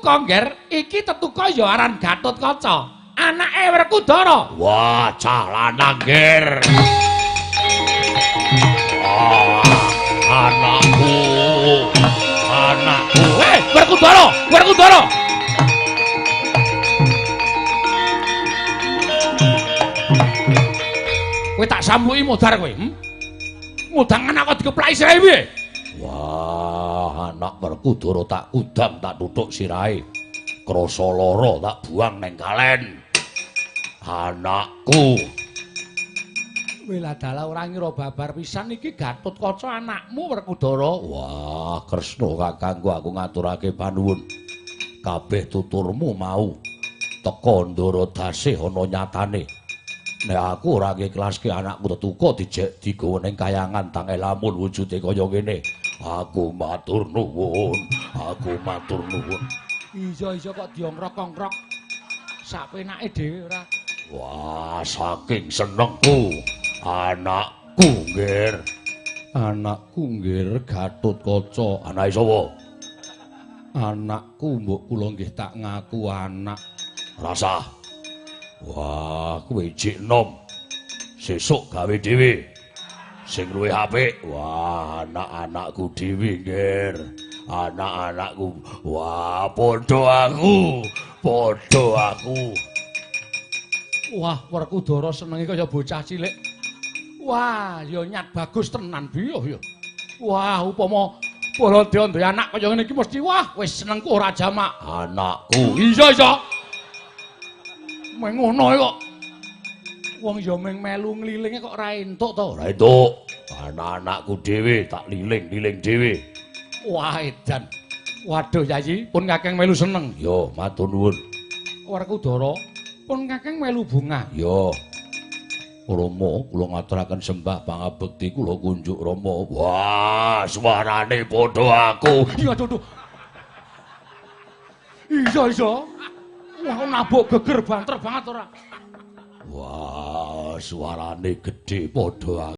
Tetuka, Ngger, iki tetuka ya aran Gatotkaca. Anake Werkudara. Wah, cah lanang, Ngger. Ah, anakku. Anakku. Hei, Werkudara, Werkudara. Kowe tak sambuki modar kowe, Ngudang anak kok dikeplaki sirahe piye? Wah, anak Werkudara tak kudang tak tutuk sirahe. Krasa lara tak buang neng kalen. Anakku. Weladalah ora ngira babar pisan iki Gatotkaca anakmu Werkudara. Wah, Kresna kakangku aku ngaturake panuwun. Kabeh tuturmu mau teka ndara dasih ana nyatane. Nek aku ora ngiklaske anakku tetuka dijek digawa ning kayangan tangeh lamun wujude kaya ngene. Aku matur nuwun, aku matur nuwun. Iya-iya kok diongrok-ongrok. Sak penake dhewe ora. Wah, saking senengku. Anakku, Ngger. Anakku, Ngger, Gatotkaca. Anake sapa? Anakku mbok kula nggih tak ngaku anak. Rasah. Wah, kowe jek nom. Sesuk gawe dhewe. Sing luwih apik. Wah, anak-anakku dhewe, Ngger. Anak-anakku. Wah, padha aku. Padha aku. Wah, Werkudara senenge kaya bocah cilik. Wah, ya nyat bagus tenan biyo ya. Wah, upama Baladewa duwe anak kaya ngene iki mesti wah, wis senengku ora jamak. Anakku. Iya, iya. Meng ngono kok. Wong ya meng melu nglilinge kok ora entuk to. Ora entuk. Anak-anakku dhewe tak liling-liling dhewe. Wah, edan. Waduh, Yayi, pun kakeng melu seneng. Yo, matur nuwun. Werkudara, pun kakeng melu bungah. Yo. Rama, kula ngaturaken sembah pangabekti kula kunjuk Rama. Wah, suarane padha aku. Iya, aduh. Iya, iya. Wah, nabuk geger banter banget ora. Wah, suarane gedhe padha